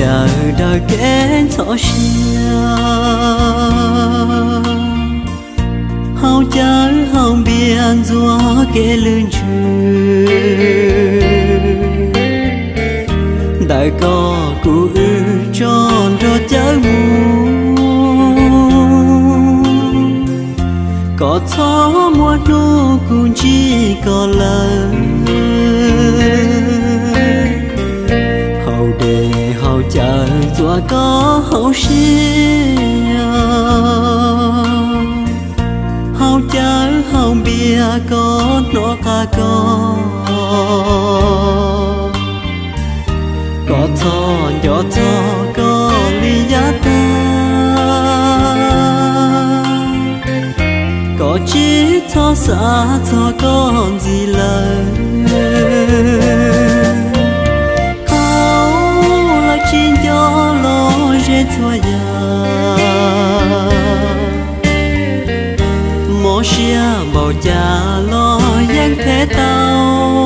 Cawm daws kev ntxhov siab, haus cawv haus npias ntxuav kev lwj ntsws. Ntawm koj kuv wb tso nrog cawv mus, koj txhob muaj hnub kuv ntsib koj lawm. Haus dej haus cawv ntxuav koj hauv siab, haus cawv haus npias koj hnov qab koj. Koj txhob nco txog koj li yav tag, koj tsis txhob xav txog koj ntxiv lawm. Qhov lawv tsis nco los ze txhua yam, mob siab npaum cas los yeej phem tau.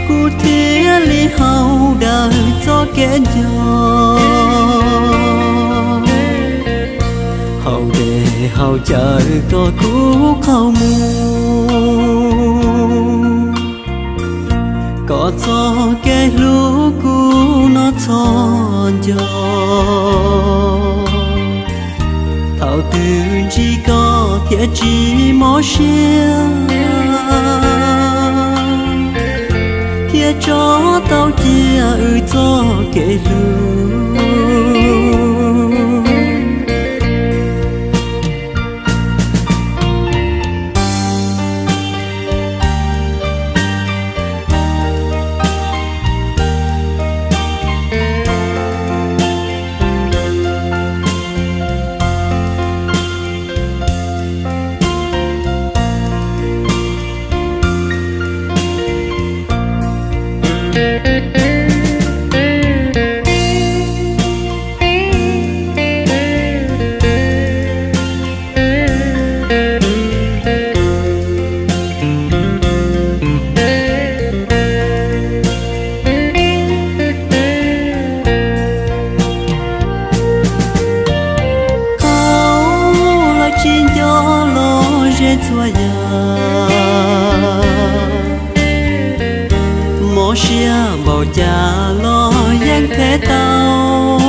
Kuv thiaj li haus daws txoj kev nco, haus dej haus cawv koj kuv qaug mus. Koj txoj kev hlub kuv no txhob nco, thaum twg ntsib koj thiaj tsis mob siab, thiaj tso tau cia wb txoj kev hlub. Qhov lawv tsis nco los ze txhua yam, mob siab npaum cas los yeej phem tau.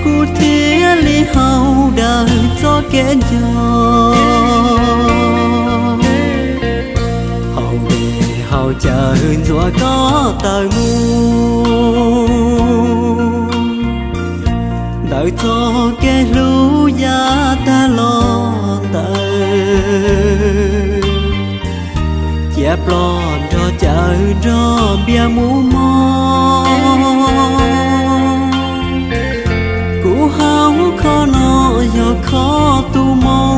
Kuv thiaj li haus daws txoj kev nco, haus dej haus cawv ntxuav koj tawm mus. Ntawm txoj kev hlub yav tag los ntawd, cia ploj nrog cawv nrog npias mus mog. Kuv haus khob no yog khob tus moo